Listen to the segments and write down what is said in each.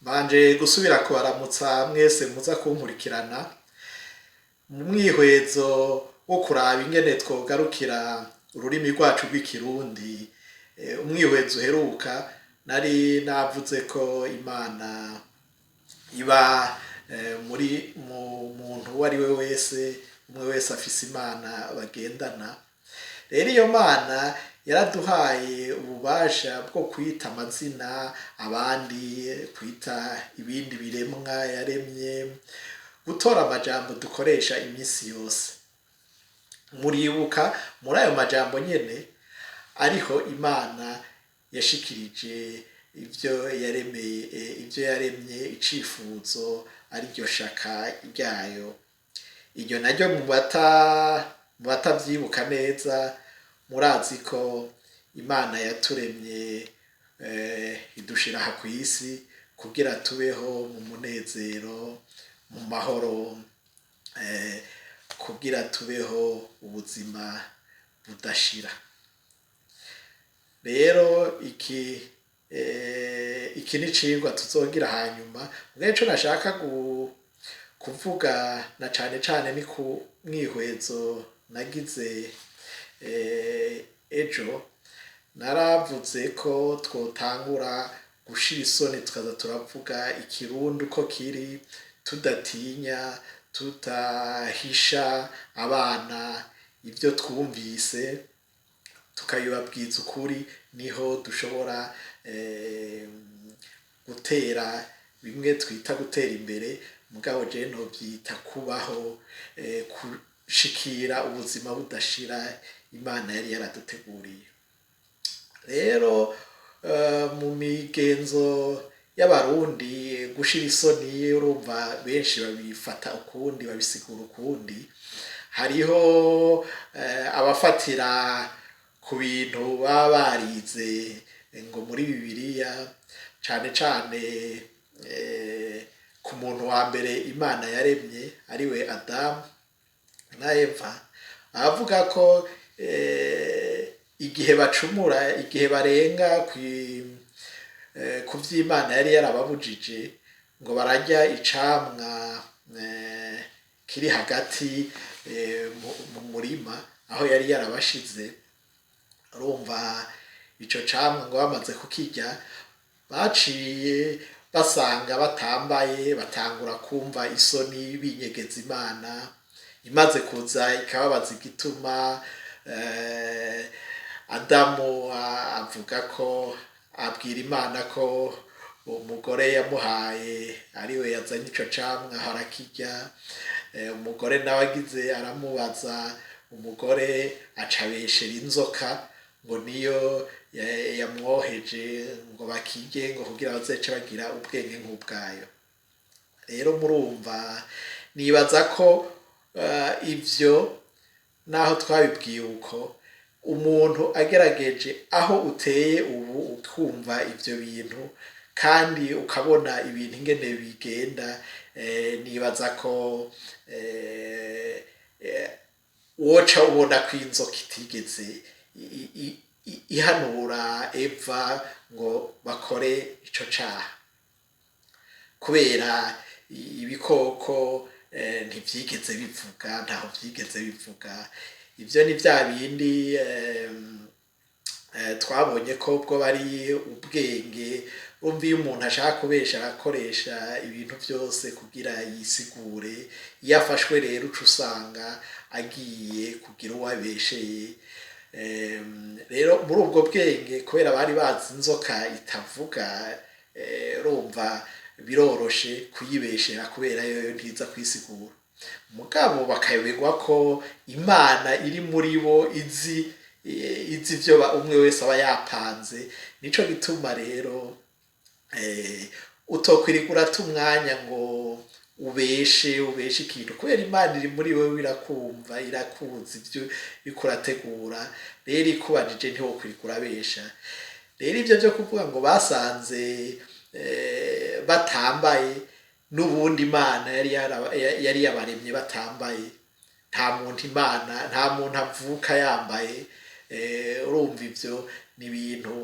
Mbanje gusubira kubaramutsa mwese muza kunkurikirana mu mwihwezo wo kuraba ingene twogarukira ururimi rwacu rw'Ikirundi. Umwihwezo uheruka nari navuze ko Imana iba muri mu muntu uwo ari we wese, umwe wese afise Imana bagendana. Rero iyo Mana yaraduhaye ububasha bwo kwita amazina abandi, kwita ibindi biremwa yaremye, gutora amajambo dukoresha iminsi yose. Muribuka muri ayo majambo nyene ariho Imana yashikirije ivyo yaremeye, ivyo yaremye, icifuzo ariryo shaka ryayo. Iryo naryo mu batavyibuka neza, murazi ko Imana yaturemye, idushira aha kw'isi kugira tubeho mu munezero, mu mahoro, kugira tubeho ubuzima budashira. Rero iki ni icigwa tuzogira hanyuma. Mugabo ico nashaka kuvuga na cane cane ni ku mwihwezo nagize ejo. Naravuze ko twotangura gushira isoni, tukaza turavuga Ikirundi uko kiri, tudatinya, tudahisha abana ivyo twumvise, tukabibabwiza ukuri. Niho dushobora gutera bimwe twita gutera imbere, mugabo je novyita kubaho, gushikira ubuzima budashira Imana yari yaraduteguriye. Rero mu migenzo y'Abarundi, gushira isoni, urumva benshi babifata ukundi, babisigura ukundi. Hariho abafatira ku bintu baba barize ngo muri Bibiliya, cane cane ku muntu wa mbere Imana yaremye, ariwe Adamu na Eva. Abavuga ko igihe bacumura, igihe barenga ku vy'Imana yari yarababujije, ngo bararya icamwa kiri hagati mu murima aho yari yarabashize. Urumva ico camwa, ngo bamaze kukirya baciye basanga batambaye, batangura kumva isoni, binyegeza Imana. Imaze kuza ikababaza igituma, Adamu avuga ko abwira Imana ko umugore yamuhaye ariwe yazanye ico camwa arakirya. Umugore nawe agize aramubaza, umugore aca abeshera inzoka ngo niyo yamwoheje ngo bakirye, ngo kugira bazece bagira ubwenge nk'ubwayo. Rero murumva, nibaza ko ivyo naho twabibwiye uko, umuntu agerageje aho uteye ubu ukumva ivyo bintu kandi ukabona ibintu ingene bigenda, nibaza ko woca ubona ko inzoka itigeze ihanura Eva ngo bakore ico caha, kubera ibikoko ntivyigeze bivuga, ntaho vyigeze bivuga. Ivyo ni vya bindi twabonye ko bwo bari ubwenge. Urumva, iyo umuntu ashaka kubesha arakoresha ibintu vyose kugira yisigure. Iyo afashwe rero, uca usanga agiye kugira uwo abesheye. Rero muri ubwo bwenge, kubera bari bazi inzoka itavuga, urumva biroroshe kuyibeshera, kubera yoyo ntiza kwisigura. Mugabo bakayoberwa ko Imana iri muri bo, izi ivyo umwe wese aba yapanze. Nico gituma rero utokwirirwa urata umwanya ngo ubeshe ikintu, kubera Imana iri muri wewe, irakumva, irakuzi ivyo uriko urategura. Rero ikubajije, ntiwokwirirwa urabesha. Rero ivyo vyo kuvuga ngo basanze batambaye, n'ubundi Imana yari yabaremye batambaye. Nta muntu Imana, nta muntu avuka yambaye. Urumva ivyo ni ibintu,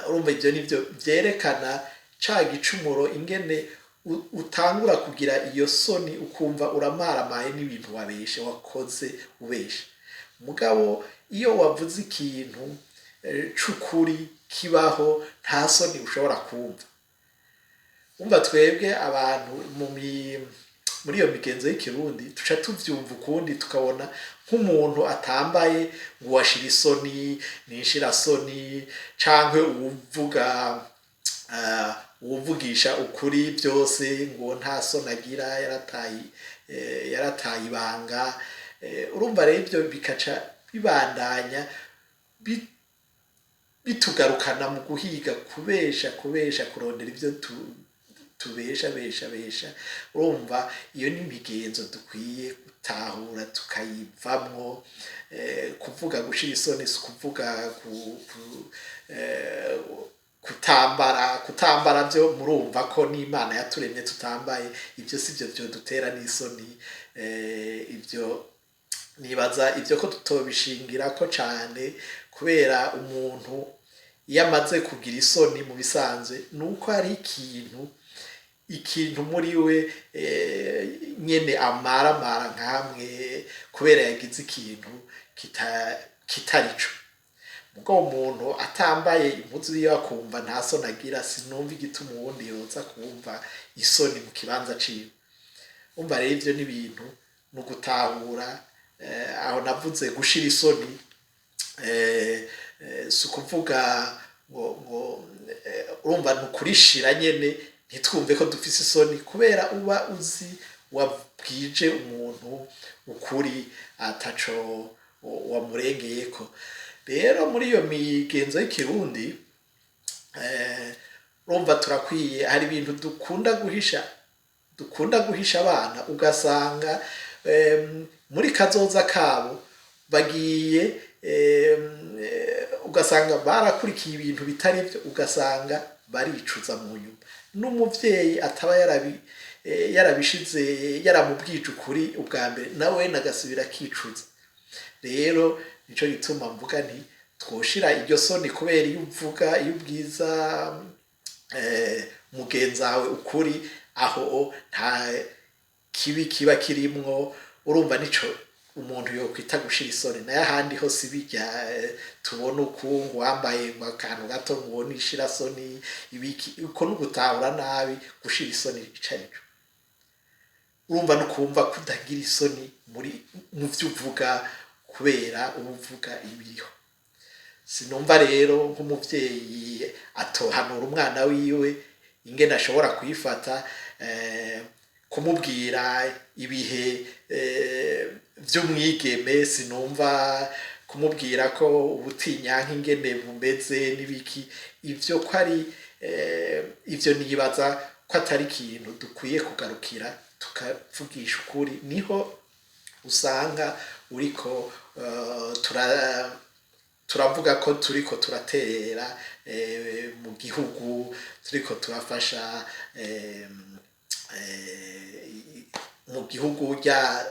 urumva ivyo nivyo vyerekana. Ca gicumuro, ingene utangura kugira iyo soni, ukumva uramaramaye n'ibintu wabeshe, wakoze ubeshe. Mugabo iyo wavuze ikintu c'ukuri kibaho, nta soni ushobora kumva. Umva, twebwe abantu muri iyo migenzo y'ikirundi tuca tuvyumva ukundi, tukabona nk'umuntu atambaye ngo washira isoni, n'inshirasoni, canke uwuvuga uwuvugisha ukuri byose ngo nta soni agira, yarataye ibanga. Urumva rero ibyo bikaca bibandanya bitugarukana mu guhiga kubesha, kubesha, kurondera ibyo tubesha, besha, besha. Urumva, iyo ni imigenzo dukwiye gutahura tukayivamwo. Kuvuga gushira isoni si ukuvuga kutambara. Kutambara byo murumva ko n'Imana yaturemye tutambaye. Ibyo si byo byodutera n'isoni. Ibyo nibaza ibyo ko tutobishingira ko cane, kubera umuntu iyo amaze kugira isoni, mu bisanzwe ni uko hari ikintu muri we nyene amaramara nkamwe kubera yagize ikintu kitarico. Mugabo umuntu atambaye impuzu yiwe akumva nta soni agira, sinumva igituma uwundi yoza kumva isoni mu kibanza ciwe. Umva rero, ivyo ni ibintu ni ugutahura. Aho navuze gushira isoni, si ukuvuga ngo urumva ni ukurishira nyene, ntitwumve ko dufise isoni, kubera uba uzi wabwije umuntu ukuri ataco wamurengeyeko. Rero muri iyo migenzo y'ikirundi, urumva turakwiye, hari ibintu dukunda guhisha abana, ugasanga muri kazoza kabo bagiye ugasanga barakurikiye ibintu bitari byo, ugasanga baricuza mu nyuma, n'umuvyeyi ataba yarabishize, yaramubwije ukuri ubwa mbere, nawe nagasubira akicuza. Rero nico gituma mvuga nti twoshira iryo soni, kubera iyo uvuga, iyo ubwiza mugenzi wawe ukuri, aho nta kibi kiba kirimwo. Urumva, nico umuntu yokwita gushira isoni. Nayo ahandi ho si bijya tubona uku ngo wambaye ngo akantu gato ngo ubone ishirasoni ibiki. Uko n'ugutahura nabi gushira isoni ico arico. Urumva, no kumva kutagira isoni mu vyo uvuga, kubera uba uvuga ibiriho. Sinumva rero nk'umuvyeyi atohanura umwana wiwe ingene ashobora kwifata, kumubwira ibihe vy'umwigeme. Sinumva kumubwira ko ubutinyanka ingene bumeze n'ibiki, ivyo ko ari ivyo nibaza ko atari ikintu dukwiye kugarukira, tukavugisha ukuri. Niho usanga uriko turavuga ko turiko turaterera mu gihugu, turiko turafasha mu gihugu rya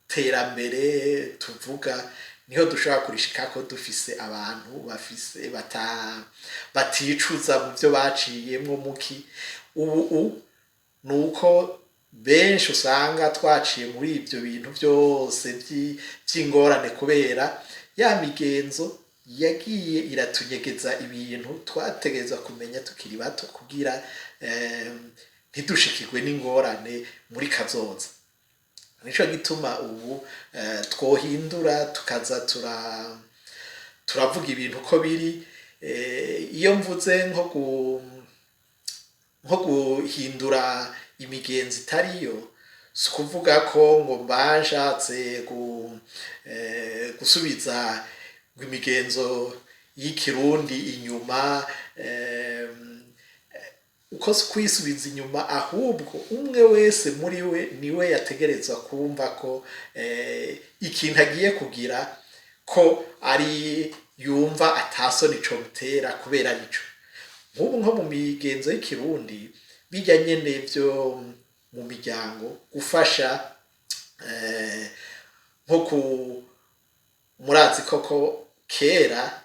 terambere tuvuga. Niho dushobora kurishikako dufise abantu bafise baticuza mu byo baciyemwo. Muki ubu nuko benshi usanga twaciye muri ibyo bintu byose vy'ingorane, kubera ya migenzo yagiye iratunyegeza ibintu twategerezwa kumenya tukiri bato, kugira ntidushikirwe n'ingorane muri kazoza. Nico gituma ubu twohindura, tukaza turavuga ibintu uko biri. Iyo mvuze nko guhindura imigenzo itariyo, si ukuvuga ko ngo mba nshatse gusubiza ngo imigenzo y'ikirundi inyuma. Uko si kwisubiza inyuma, ahubwo umwe wese muri we niwe yategerezwa kumva ko ikintu agiye kugira ko ari yumva atasoni comutera kubera arico. Nk'ubu nko mu migenzo y'ikirundi, bijya nyene vyo mu miryango, gufasha nko ku murazi koko kera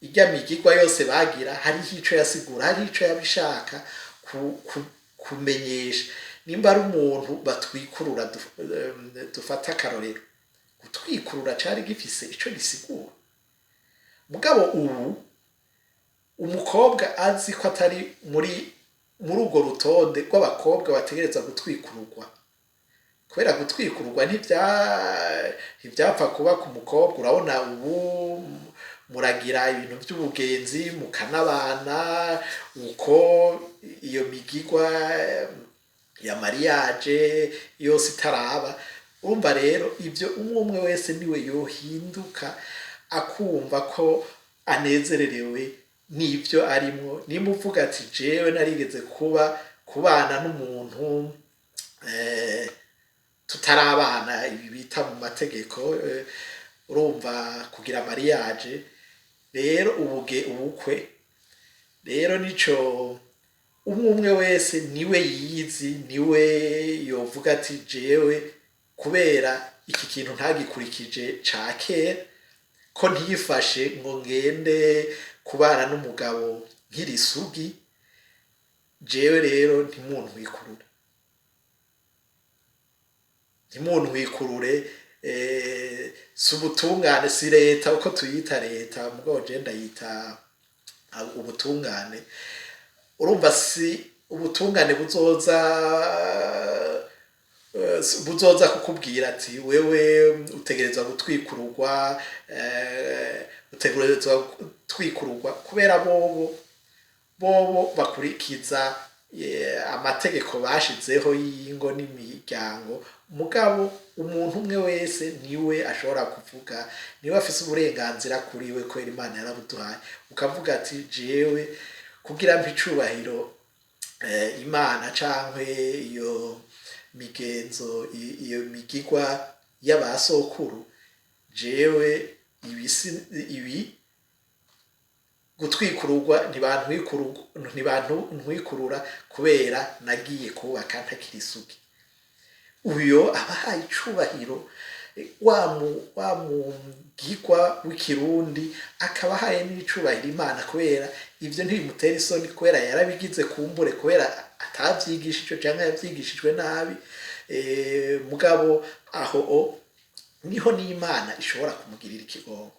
irya migigwa yose bagira, hariho ico yasigura, hariho ico yabishaka. kumenyesha nimba ari umuntu batwikurura. Dufate akarorero, gutwikurura cari gifise ico gisigura. Mugabo ubu umukobwa azi ko atari muri urwo rutonde rw'abakobwa bategerezwa gutwikururwa, kubera gutwikururwa ntivyapfa kuba ku mukobwa. Urabona ubu muragira ibintu by'ubugenzi, mukanabana uko iyo migigwa ya mariage yose itaraba. Urumva rero ibyo umwe umwe wese niwe yohinduka, akumva ko anezererewe n'ibyo arimwo. Nimba uvuga ati: "Jewe narigeze kuba kubana n'umuntu tutarabana," ibi bita mu mategeko, urumva kugira mariage rero, ubukwe rero nico umwe umwe wese niwe yizi, niwe yovuga ati: "Jewe kubera iki kintu ntagikurikije ca kera, ko ntiyifashe ngo ngende kubana n'umugabo nkiri isugi, jewe rero ntimuntwikurure, ntimuntwikurure." Si ubutungane, si leta uko tuyita leta, mugabo je ndayita ubutungane. Urumva si ubutungane buzoza kukubwira ati: "Wewe utegerezwa gutwikururwa, utegerezwa gutwikururwa," kubera bobo bakurikiza amategeko bashizeho y'ingo n'imiryango. Mugabo umuntu umwe wese niwe ashobora kuvuga, niwe afise uburenganzira kuri we, kubera Imana yarabuduhaye. Ukavuga ati: "Jewe kugira mpe icubahiro Imana cankwe iyo migenzo, iyo migigwa y'abasokuru, jewe ibi ibi gutwikururwa ntibantwikurura kubera nagiye kubaka ntakiri isugi." Uyo aba ahaye icubahiro wa mugigwa w'ikirundi, akaba ahaye n'icubahiro Imana, kubera ivyo ntibimutera isoni, kubera yarabigize kumbure kubera atavyigishijwe canke yavyigishijwe nabi. Mugabo aho o niho n'Imana ishobora kumugirira ikigongo.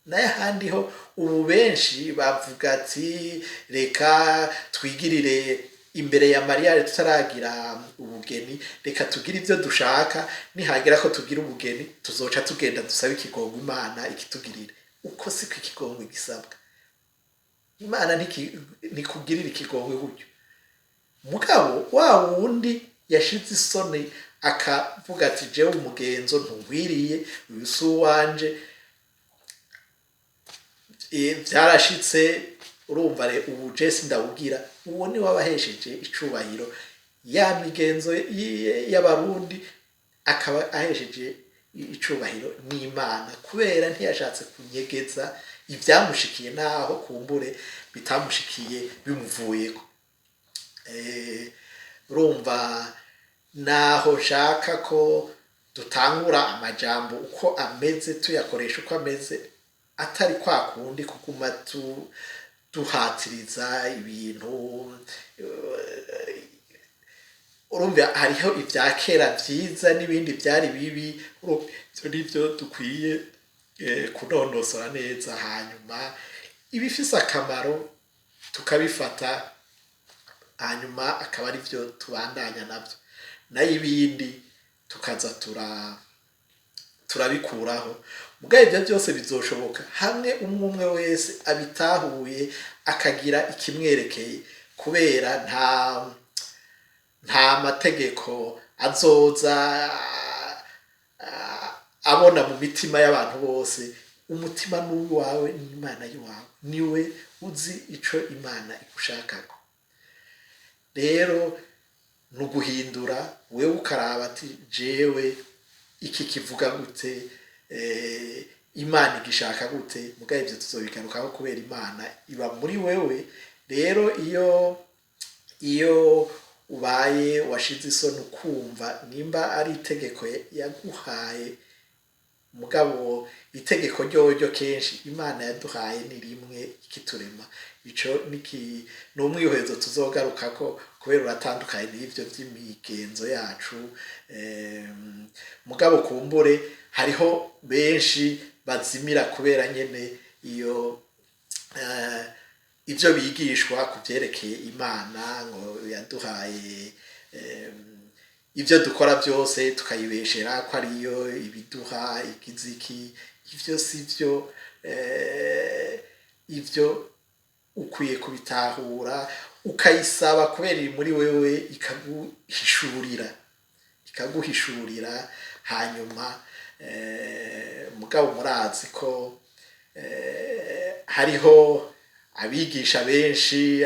Nayo ahandi ho ubu benshi bavuga ati: "Reka twigirire imbere ya mariage, tutaragira ubugeni, reka tugire ibyo dushaka, nihagera ko tugira ubugeni tuzoca tugenda dusabe ikigongo Imana ikitugirire." Uko siko ikigongo gisabwa. Imana ntikugirira ikigongwe gutyo. Mugabo wa wundi yashize isoni akavuga ati: "Jewe umugenzo ntunkwiriye, uyu si uwanje," vyarashitse, urumva ubu je sindawugira. Uwo ni wabahesheje icubahiro ya migenzo y'Abarundi, akaba ahesheje icubahiro n'Imana, kubera ntiyashatse kunyegeza ibyamushikiye, naho kumbure bitamushikiye bimuvuyeko. Urumva naho nshaka ko dutangura amajambo uko ameze, tuyakoresha uko ameze, atari kwa kundi kuguma duhatiriza ibintu. Urumva hariho ibya kera vyiza n'ibindi byari bibi. Urumva ivyo nivyo dukwiye kunonosora neza, hanyuma ibifise akamaro tukabifata, hanyuma akaba ari byo tubandanya nabyo, nayo ibindi tukaza turabikuraho. Mugabo ibyo byose bizoshoboka hamwe umwe umwe wese abitahuye, akagira ikimwerekeye, kubera nta mategeko azoza abona mu mitima y'abantu bose. Umutima n'uwawe n'Imana y'iwawe, niwe uzi ico Imana igushakako. Rero ni uguhindura, wewe ukaraba ati: "Jewe iki kivuga gute? Imana igishaka gute?" Mugabo ivyo tuzobigarukaho, kubera Imana iba muri wewe. Rero iyo ubaye washize isoni, ukumva nimba ari itegeko yaguhaye. Mugabo itegeko ryoryo kenshi Imana yaduhaye ni rimwe ikiturema. Ico ni umwihwezo tuzogarukako, kubera uratandukanye n'ivyo vy'imigenzo yacu. Mugabo kumbure hariho benshi bazimira kubera nyene iyo ivyo bigishwa ku vyerekeye Imana, ngo yaduhaye ivyo dukora byose tukayibeshera ko ariyo ibiduha ikiziki. Ivyo si vyo. Ivyo ukwiye kubitahura, ukayisaba kubera iri muri wewe, ikaguhishurira. Hanyuma mugabo murazi ko hariho abigisha benshi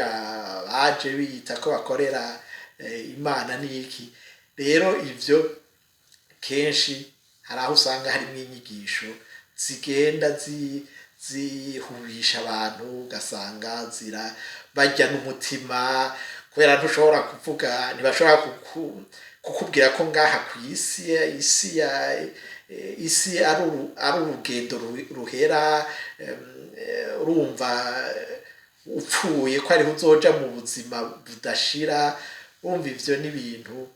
baje biyita ko bakorera Imana n'iki. Rero ivyo kenshi hari aho usanga harimo inyigisho zigenda zihubisha abantu, ugasanga zira bajya n'umutima, kubera ntushobora kuvuga, ntibashobora kukubwira ko ngaha ku isi, isi ya isi ari urugendo ruhera. Urumva, upfuye ko ariho uzoja mu buzima budashira. Urumva ivyo ni ibintu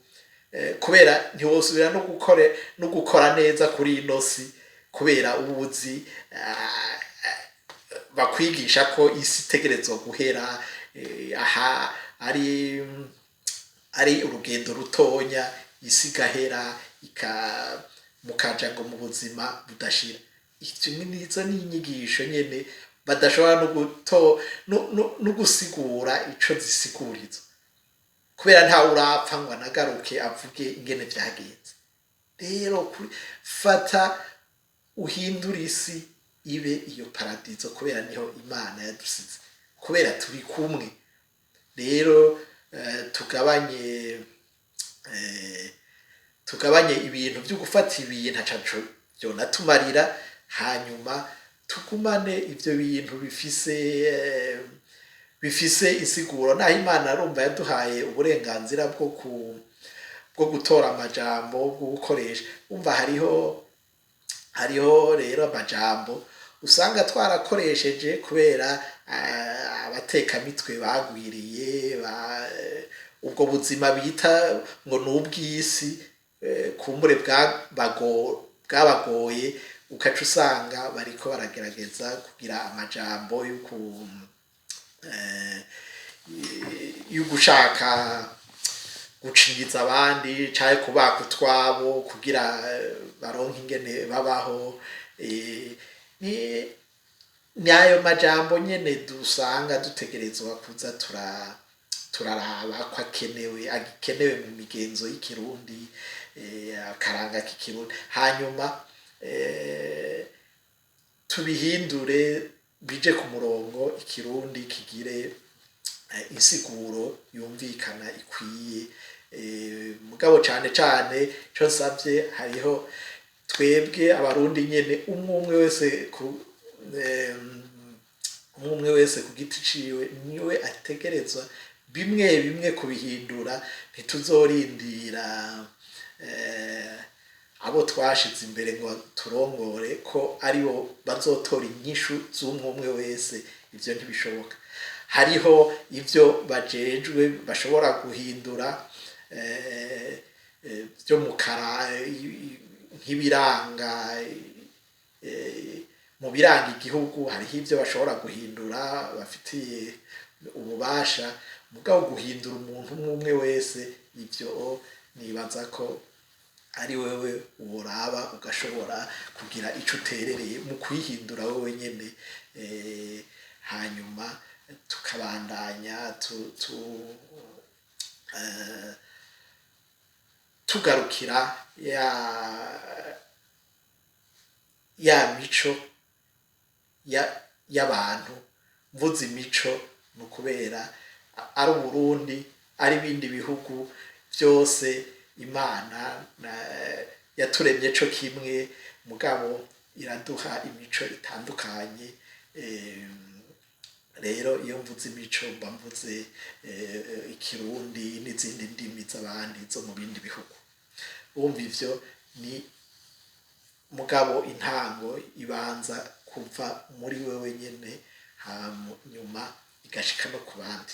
kubera ntiwosubira no gukora neza kuri ino si, kubera ubuzi bakwigisha ko isi itegerezwa guhera, aha ari urugendo rutonya, isi igahera, mukaja ngo mu buzima budashira. Ivyo nizo ni inyigisho nyene badashobora no gusigura ico zisiguriza, kubera ntawe urapfa ngo anagaruke avuge ingene vyagenze. Rero fata uhindure isi ibe iyo paradizo, kubera niho Imana yadusize, kubera turi kumwe. Rero tugabanye ibintu byo gufata ibintu ataco vyonatumarira, hanyuma tugumane ivyo bintu bifise insiguro. Naho Imana arumva yaduhaye uburenganzira bwo gutora amajambo, bwo gukoresha. Umva, hariho rero amajambo usanga twarakoresheje kubera abatekamitwe bagwiriye ubwo buzima bita ngo ni ubw'isi, kumbure bwabagoye, ukaca usanga bariko baragerageza kugira amajambo y'ugushaka gucinyiza abandi canke kubaka utwabo kugira baronke ingene babaho. Ni ayo majambo nyene dusanga dutegerezwa kuza turaraba ko akenewe, agikenewe mu migenzo y'Ikirundi, akaranga k'Ikirundi, hanyuma tubihindure bije ku murongo, Ikirundi kigire insiguro yumvikana ikwiye. Mugabo cane cane ico nsavye, hariho twebwe Abarundi nyene, umwe umwe wese ku giti ciwe niwe ategerezwa bimwe bimwe kubihindura. Ntituzorindira abo twashize imbere ngo turongore ko aribo bazotora inyishu z'umwe umwe wese. Ivyo ntibishoboka. Hariho ivyo bajejwe bashobora guhindura vyo mu kara, nk'ibiranga, mu biranga igihugu hariho ivyo bashobora guhindura bafitiye ububasha. Mugabo guhindura umuntu umwe umwe wese, ivyo nibaza ko ari wewe woraba ugashobora kugira ico uterereye mu kwihindura wewe nyene. Hanyuma tukabandanya tugarukira ya mico y'abantu. Mvuze imico ni ukubera ari Uburundi, ari ibindi bihugu byose, Imana yaturemye co kimwe, mugabo iraduha imico itandukanye. Rero iyo mvuze imico mba mvuze Ikirundi n'izindi ndimi z'abandi zo mu bindi bihugu. Wumva ivyo ni Mugabo intango ibanza kuva muri wewe nyene, hanyuma igashika no ku bandi.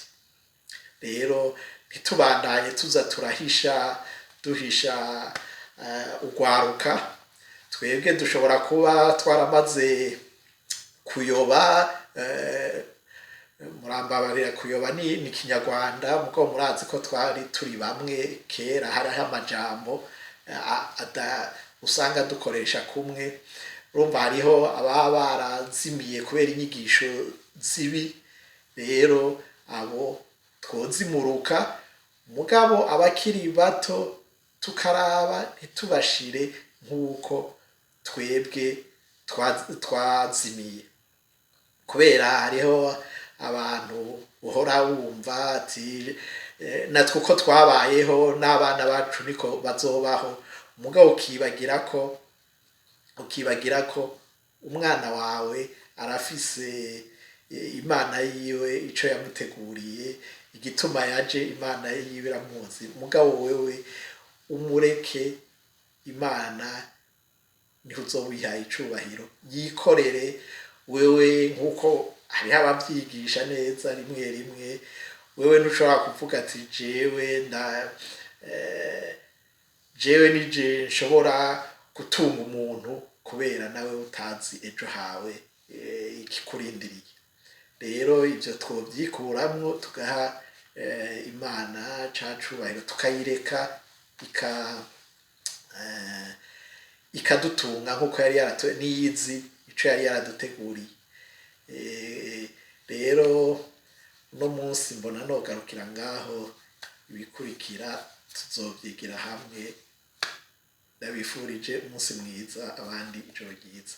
Rero ntitubandanye tuza turahisha, duhisha ugwaruka. Twebwe dushobora kuba twaramaze kuyoba, murambabarira, kuyoba ni Kinyarwanda, mugo murazi ko twari turi bamwe kera. Hariho amajambo usanga dukoresha kumwe. Urumva hariho ababa barazimiye kubera inyigisho zibi. Rero abo twozimuruka, mugabo abakiri bato tukaraba ntitubashire nk'uko twebwe twazimiye, kubera hariho abantu uhora wumva ati natwe uko twabayeho n'abana bacu niko bazobaho. Mugabo ukibagira ko umwana wawe arafise Imana yiwe, ico yamuteguriye, igituma yaje, Imana yiwe iramuzi. Mugabo wewe umureke Imana, niho uzoba uyihaye icubahiro. Yikorere wewe, nk'uko hariho abavyigisha neza rimwe rimwe. Wewe ntushobora kuvuga ati jewe nda jewe nije nshobora gutunga umuntu, kubera nawe utazi ejo hawe ikikurindiriye. Rero ivyo twovyikuramwo, tugaha Imana ca cubahiro, tukayireka ikadutunga nk'uko yari yaratu niyizi ico yari yaraduteguriye. Rero uno munsi mbona nogarukira ngaho, ibikurikira tuzovyigira hamwe. Ndabifurije umunsi mwiza, abandi ijoro ryiza.